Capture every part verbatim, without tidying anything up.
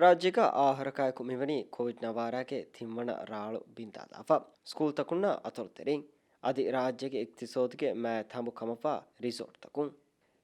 ރާއްޖޭގަ އާހަރަކާއެކު މިވަނީ ކޮވިޑް ނަވާރާގެ ތިންވަނަ ރާޅު ބިންދާލާފަ، ސްކޫލްތަކުންނާ އަތޮޅުތެރެއިން، އަދި ރާއްޖޭގެ އިޤްތިޞާދުގެ މާތް ހަމު ކަމަށްވާ ރިސޯޓްތަކުން.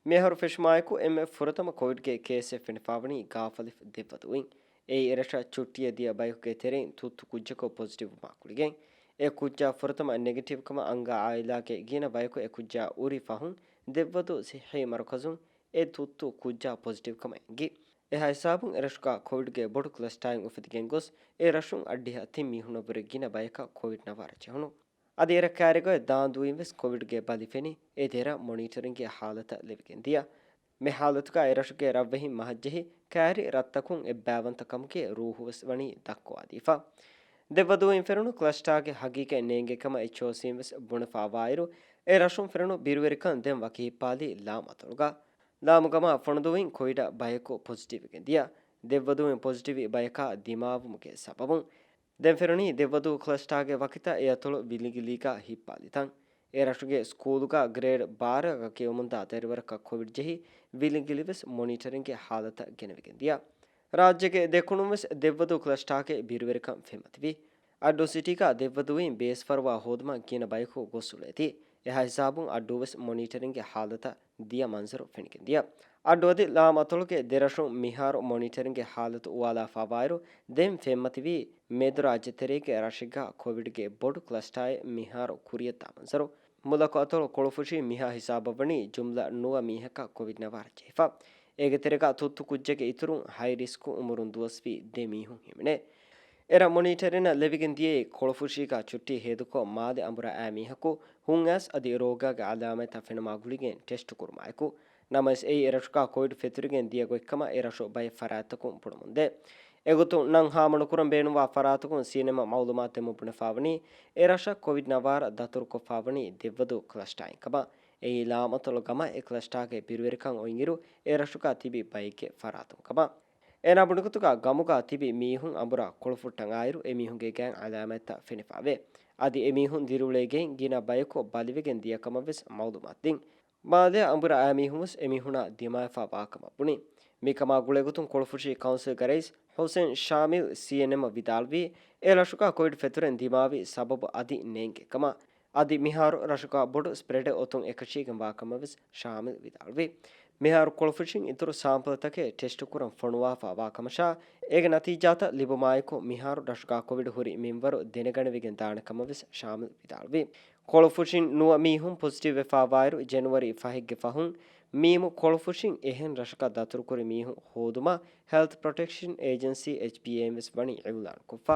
މިއަހަރު ފެށުމާއެކު އެންމެ ފުރަތަމަ ކޮވިޑްގެ ކޭސެއް ފެނިފާވަނީ ގާފަލިފު ދެއްވަދޫއިން. އެއީ އެރަށަށް ޗުއްޓީއަށް ދިޔަ ބަޔަކުގެ ތެރެއިން ތުއްތު ކުއްޖަކު ޕޮޒިޓިވްވުމާ ގުޅިގެން. އެ ކުއްޖާ ފުރަތަމަ ނެގެޓިވްކަމަށް އަންގާ އާއިލާގެ ގިނަ ބަޔަކު އެ ކުއްޖާ އުރި ފަހުން ދެއްވަދޫ ސިއްހީ މަރުކަޒުން އެ ތުއްތު ކުއްޖާ ޕޮޒިޓިވްކަމަށް އެނގި. އެހާ ހިސާބުން އެރަށުގަ ކޮވިޑްގެ ބޮޑު ކްލަސްޓާއެއް އުފެދިގެން ގޮސް، އެ ރަށުން އައްޑިހަ ތިން މީހުންނަށްވުރެ ގިނަ ބަޔަކަށް ކޮވިޑް ނަވާރަ ޖެހުނު. އަދި އެރަށް ކައިރިގައި ދާންދޫއިން ވެސް ކޮވިޑްގެ ބަލި ފެނި، އެ ދެރަށް މޮނިޓަރިންގގެ ހާލަތަށް ލެވިގެން ދިޔަ. މި ހާލަތުގައި އެރަށުގެ ރަށްވެހިން މަހަށްޖެހި ކައިރި ރަށްތަކުން އެއްބައިވަންތަކަމުގެ ރޫހުވެސް ވަނީ ދައްކަވާދީފަ. ދެއްވަދޫއިން ފެނުނު ކްލަސްޓާގެ ހަގީގަތް ނޭނގޭ ކަމަށް އެޗްއޯސީން ވެސް ބުނެފާވާއިރު، އެ ރަށުން ފެނުނު ބިރުވެރިކަން ދެން ވަކި ހިއްޕާލީ ލާމަތޮޅުގަ. ލާމުގަމާ ފޮނުދޫއިން ކޮވިޑަށް ބަޔަކު ޕޮޒިޓިވްވެގެން ދިޔަ. ދެއްވަދޫއިން ޕޮޒިޓިވް ބަޔަކާ ދިމާވުމުގެ ސަބަބުން ދެން ފެނުނީ ދެއްވަދޫ ކްލަސްޓާގެ ވަކިތައް އެ އަތޮޅު ވިލިނގިލީގަ ހިއްޕާލި ތަން. އެ ރަށުގެ ސްކޫލުގަ ގްރޭޑް ބާރަ ކިޔަވަމުންދާ ދަރިވަރަކަށް ކޮވިޑް ޖެހި، ވިލިނގިލިވެސް މޮނިޓަރިންގގެ ހާލަތަށް ގެނެވިގެން ދިޔަ. ރާއްޖޭގެ ދެކުނުން ވެސް ދެއްވަދޫ ކްލަސްޓާގެ ބިރުވެރިކަން ފެންމަތިވި. އައްޑޫ ސިޓީގަ ދެއްވަދޫއިން ބޭސްފަރުވާ ހޯދުމަށް ގިނަ ބަޔަކު ގޮސް އުޅޭތީ. އެހާ ހިސާބުން އައްޑޫ ވެސް މޮނިޓަރިންގގެ ހާލަތަށް ދިޔަ މަންޒަރު ފެނިގެން ދިޔަ. އައްޑޫ އަދި ލާމަތޮޅުގެ ދެރަށުން މިހާރު މޮނިޓަރިންގގެ ހާލަތު އުވާލާފާވާއިރު، ދެން ފެންމަތިވީ މެދުރާއްޖެތެރޭގެ ރަށެއްގަ ކޮވިޑްގެ ބޮޑު ކްލަސްޓާއެއް މިހާރު ކުރިއަށްދާ މަންޒަރު. މުލަކު އަތޮޅު ކޮޅުފުށީ މިހާ ހިސާބަށްވަނީ ޖުމްލަ ނުވަ މީހަކަށް ކޮވިޑް ނަވާރަ ޖެހިފަ. އޭގެ ތެރޭގަ ތުއްތު ކުއްޖެއްގެ އިތުރުން ހައި ރިސްކު އުމުރުން ދުވަސްވީ ދެ މީހުން ހިމެނޭ. އެރަށް މޮނިޓަރިންނަށް ލެވިގެން ދިޔައީ ކޮޅުފުށީގަ ޗުއްޓީ ހޭދަކޮށް މާލެ އަނބުރާ އައި މީހަކު ހުންއައިސް އަދި ރޯގާގެ އަލާމަތްތައް ފެނުމާ ގުޅިގެން ޓެސްޓު ކުރުމާއެކު، ނަމަވެސް އެއީ އެރަށުގަ ކޮވިޑް ފެތުރިގެން ދިޔަ ގޮތްކަމަށް އެރަށު ބައެއް ފަރާތްތަކުން ބުނަމުންދޭ. އެގޮތުން ނަން ހާމަނުކުރަން ބޭނުންވާ ފަރާތަކުން ސީއެންއެމްއަށް މައުލޫމާތު ދެމުން ބުނެފާވަނީ، އެރަށަށް ކޮވިޑް ނަވާރަ ދަތުރުކޮށްފާވަނީ ދެއްވަދޫ ކްލަސްޓާއިން ކަމަށް. އެއީ ލާމަތޮޅު ގަމަށް އެ ކްލަސްޓާގެ ބިރުވެރިކަން އޮތްއިރު، އެރަށުގަ ތިބި ބައެއްގެ ފަރާތުން ކަމަށް. އޭނާ ބުނިގޮތުގަ ގަމުގަ ތިބި މީހުން އަނބުރާ ކޮޅުފުއްޓަން އާއިރު، އެމީހުންގެ ގައިން އަލާމަތްތައް ފެނިފާވޭ. އަދި އެމީހުން ދިރިއުޅޭ ގެން ގިނަ ބަޔަކު ބަލިވެގެން ދިޔަ ކަމަށް ވެސް މައުލޫމާތު ދިން. މާލެ އަނބުރާ އައި މީހުން ވެސް އެމީހުނާ ދިމާވެފާ ވާކަމަށް ބުނި. މިކަމާ ގުޅޭގޮތުން ކޮޅުފުށީ ކައުންސިލްގެ ރައީސް ހުސެން ޝާމިލް ސީއެންއެމްއަށް ވިދާޅުވީ، އެ ރަށުގަ ކޮވިޑް ފެތުރެން ދިމާވި ސަބަބު އަދި ނޭނގޭ ކަމަށް. އަދި މިހާރު ރަށުގަ ބޮޑު ސްޕްރެޑެއް އޮތުން އެކަށީގެން ވާކަމަށް ވެސް ޝާމިލް ވިދާޅުވި. މިހާރު ކޮޅުފުށިން އިތުރު ސާމްޕަލްތަކެއް ޓެސްޓު ކުރަން ފޮނުވާފާ ވާކަމަށާ، އޭގެ ނަތީޖާތައް ލިބުމާއެކު މިހާރު ރަށުގަ ކޮވިޑް ހުރި މިންވަރު ދެނެގަނެވިގެން ދާނެ ކަމަށް ވެސް ޝާމިލް ވިދާޅުވި. ކޮޅުފުށިން ނުވަ މީހުން ޕޮޒިޓިވް ވެފާވާއިރު، ޖެނުއަރީ ފަހެއްގެ ފަހުން މީމު ކޮޅުފުށިން އެހެން ރަށަކަށް ދަތުރުކުރި މީހުން ހޯދުމަށް ހެލްތް ޕްރޮޓެކްޝަން އޭޖެންސީ، އެޗްޕީއޭ، ވެސް ވަނީ އިއުލާން ކޮށްފަ.